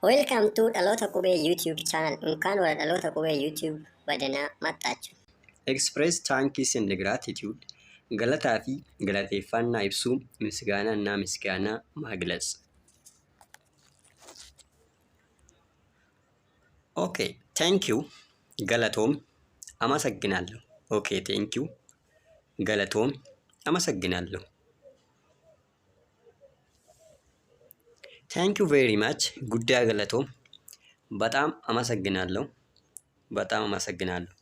Welcome to Dhaloota Qubee YouTube channel. እንኳን ወደ Dhaloota Qubee YouTube በደህና መጣችሁ። Express thanks and gratitude galataa fi galateeffannaa ibsuu ምስጋና እና ምስጋና መግለጽ። Okay, thank you galatoom አመሰግናለሁ። Okay, thank you galatoom አመሰግናለሁ። Thank you very much guddaa galatoom በጣም አመሰግናለሁ። በጣም አመሰግናለሁ።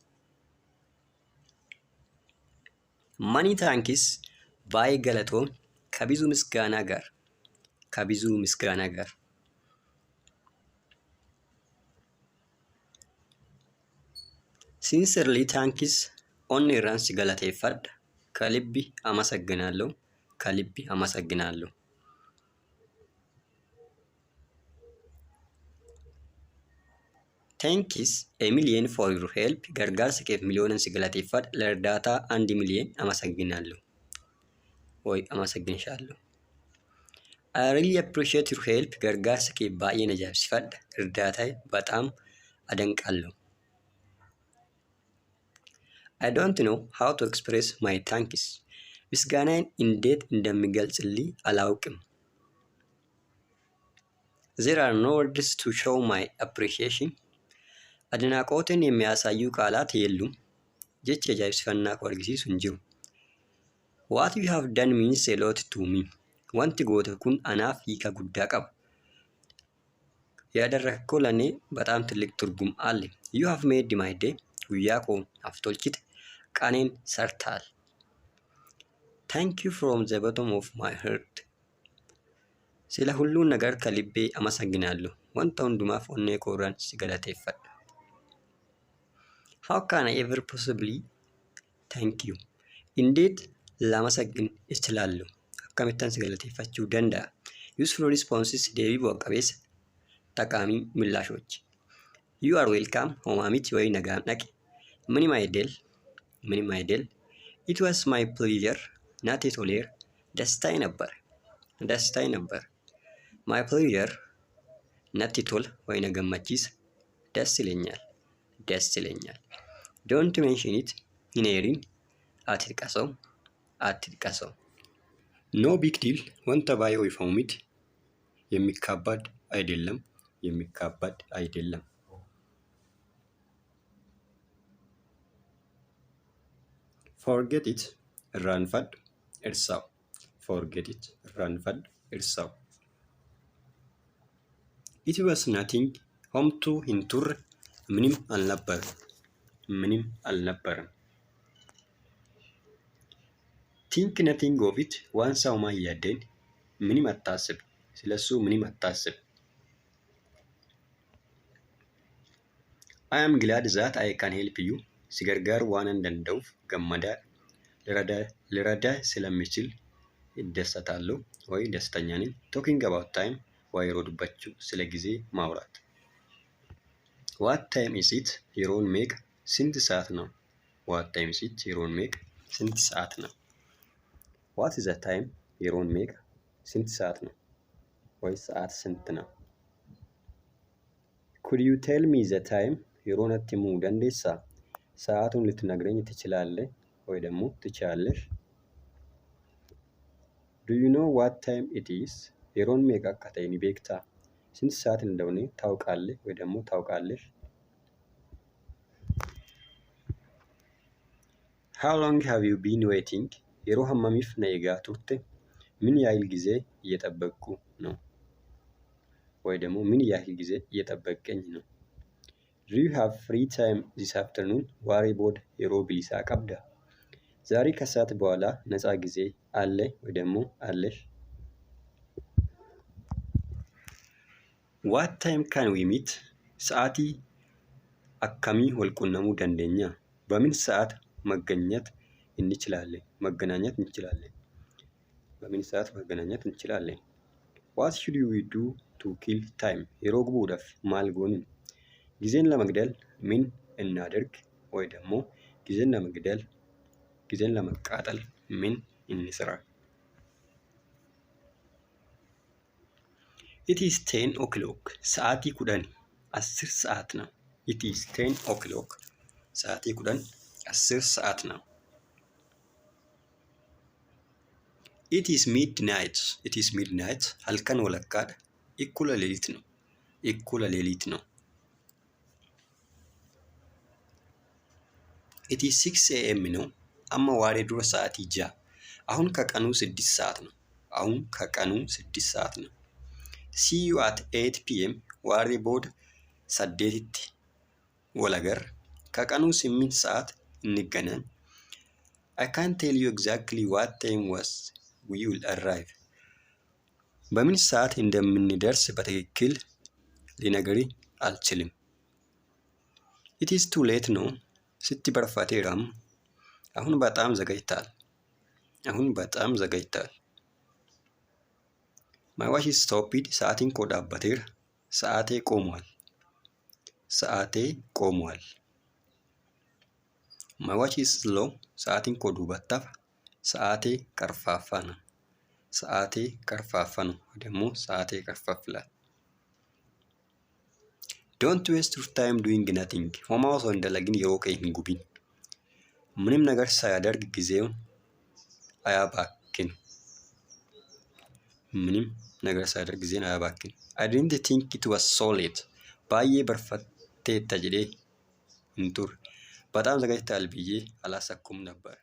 Many thanks baay'ee galatoom ከብዙ ምስጋና ጋር ከብዙ ምስጋና ጋር። Sincerely thanks onneerraan si galateeffadha ከልብ አመሰግናለሁ ከልብ አመሰግናለሁ። Thanks a million for your help gargaarsa keef miliyoonan si galateeffadha ለእርዳታ 1 ሚሊየን አመሰግናለሁ ወይ አመሰግንሻለሁ። I really appreciate your help gargaarsa kee baay'een ajaa'ibsiifadha እርዳታህ በጣም አደንቃለሁ። I don't know how to express my thanks ምስጋናዬን እንዴት እንደምገልጽልህ አላውቅም። There are no words to show my appreciation አድናቆቴን የሚያሳዩ ቃላት የሉም። Jechi ajaa'ibsiifannaa koo argisiisu hin jiru. What you have done means a lot to me. Wanti goote kun anaaf hiika guddaa qaba. ያደረግከው ለእኔ በጣም ትልቅ ትርጉም አለ። You have made my day. Guyyaa koo naaf tolchite. ቀኔን ሰርተሃል። Thank you from the bottom of my heart. ስለ ሁሉ ነገር ከልቤ አመሰግናለሁ። Wanta hundumaaf onnee koorraan si galateeffadha. How can I ever possibly thank you? እንዴት ላመሰግን እችላለሁ? Akkamittan si galateeffachuu danda'a? Useful responses deebii bu'a qabeessa ጠቃሚ ምላሾች። You are welcome homaa miti ወይ nagaan dhaqi. ምንም አይደል ምንም አይደል። It was my pleasure natti toleera ደስታዬ ነበር ደስታዬ ነበር። My pleasure natti tola ወይ na gammachiisa ደስ ይለኛል ደስ ይለኛል። Don't mention it hin eerin አትጥቀሰው አትጥቀሰው። No big deal wanta baay'ee ho'ifamu miti የሚካበድ አይደለም የሚካበድ አይደለም። Forget it irraanfadhu እርሳው። Forget it irraanfadhu እርሳው። It was nothing homtuu hin turre ምንም አልነበረም ምንም አልነበረም። Think nothing of it waan isaa homaa hin yaadda'in ምንም አታስብ ስለሱ ምንም አታስብ። I am glad that I can help you si gargaaruu waanan danda'uuf gammadaadha. ልረዳህ ስለምችል እደሰታለሁ ወይ ደስተኛ ነኝ። Talking about time waa'ee yeroo dubbachuu ስለ ጊዜ ማውራት። What time is it yeroon meeqa ስንት ሰዓት ነው? What time is it yeroon meeqa ስንት ሰዓት ነው? What is the time yeroon meeqa ስንት ሰዓት ነው? ወይ ሰዓት ስንት ነው? Could you tell me the time yeroo natti himuu dandeessaa? ሰዓቱን ልትነግረኝ ትችላለህ ወይ ደግሞ ትችያለሽ? Do you know what time it is yeroon meeqa akka ta'e ni beektaa? ስንት ሰዓት እንደሆነ ታውቃለህ ወይ ደግሞ ታውቃለሽ? How long have you been waiting yeroo hammamiif na eegaa turte? ምን ያህል ጊዜ እየጠበቅኩ ነው? ወይ ደግሞ ምን ያህል ጊዜ እየጠበቅከኝ ነው? Do you have free time this afternoon waaree booda yeroo bilisaa qabdaa? ዛሬ ከሰዓት በኋላ ነፃ ጊዜ አለህ ወይ ደግሞ አለሽ? What time can we meet sa'aatii akkamii wal quunnamuu dandeenya? በምን ሰዓት መገኘት እንችላለን መገናኘት እንችላለን? በምን ሰዓት መገናኘት እንችላለን? What should we do to kill time yeroo gubuudhaaf maal goonu? ጊዜን ለመግደል ምን እናድርግ? ወይ ደግሞ ጊዜን ለመግደል ጊዜን ለማቃጠል ምን እንስራ? It is 10 o'clock. Sa'aatii 10. አስር ሰዓት ነው። It is 10 o'clock. Sa'aatii 10. አስር ሰዓት ነው። It is midnight. It is midnight. Halkan walakkaadha. እኩለ ሌሊት ነው። እኩለ ሌሊት ነው። It is 6 a.m. ነው። Amma waaree dura sa'aatii 6. አሁን ከቀኑ 6 ሰዓት ነው። አሁን ከቀኑ 6 ሰዓት ነው። See you at 8 p.m. Waaree booda 8tti wal agarra. ከቀኑ 8 ሰዓት እንገናኝ። I can't tell you exactly what time was we will arrive. በምን ሰዓት እንደምንደርስ በትክክል ልነግርህ አልችልም። It is too late ነው። Sitti barfateera amma. አሁን በጣም ዘገይቷል። አሁን በጣም ዘገይቷል። My watch is stopped. Sa'aatiin koo dhaabbateera. ሰዓቴ ቆሟል። ሰዓቴ ቆሟል። My watch is slow. Sa'aatiin koo duubatti hafa. ሰዓቴ ቀርፋፋ ነው። ሰዓቴ ቀርፋፋ ነው ደግሞ ሰዓቴ ቀርፈፍ ይላል። Don't waste your time doing nothing. Homaa osoo hin dalagin yeroo kee hin gubin. ምንም ነገር ሳያደርግ ጊዜውን አያባክን። ምንም ነገር ሳያደርግ ጊዜን አያባክን። I didn't think it was so late. Baay'ee barfatteetta jedhee hin turre. በጣም ዘገይተሃል ብዬ አላሰብኩም ነበር።